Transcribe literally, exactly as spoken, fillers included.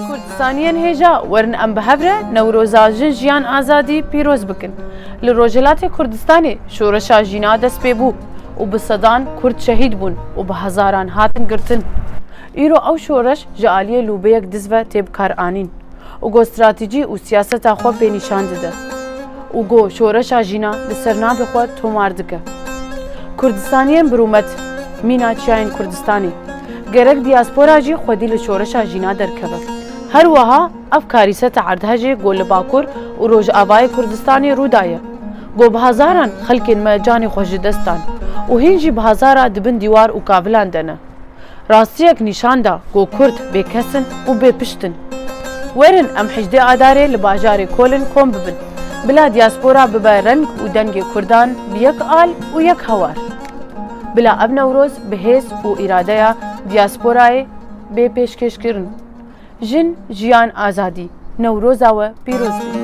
Kurdistaniyên hêja, werin em bi hev re Newroza Jin Jiyan Azadî pîroz bikin. Li Rojhilatê Kurdistanê şoreşa jîna dest pê bû û bi sedan Kurd şehîd bûn û bi hezaran hatin girtin. Îro ew şoreş ji aliyê lûbeyek diz ve tê bikaranîn û ku stratejî û siyaseta xwe pê nîşan dide û ku şoreşa jîna li ser navê xwe tomar dike. Kurdistaniyên birûmet, mîna çiyayên Kurdistanê. Gerek diaspora jî xwedî li şoreşa jîna derkeve. Her wiha ev karîseta erdhejê ku li Bakur û Rojavayê Kurdistanê rû daye, ku bi hezaran xelkên me canê xwe ji dest dan û hîn jî bi hezara di bin dîwar û kavilan de ne. Rastiyek nîşan da ku Kurd bêkes in û bêpişt in. Werin em hejdê Adarê li bajarê Kolin kom bibin. Bila diaspora bibe reng û dengê Kurdan bi yek al û yek hewar. Bila ev Newroz bi hêz û îradeya diasporayê bê pêşkêşkirin. Jin, jiyan, azadî. Newroza we pîroz be.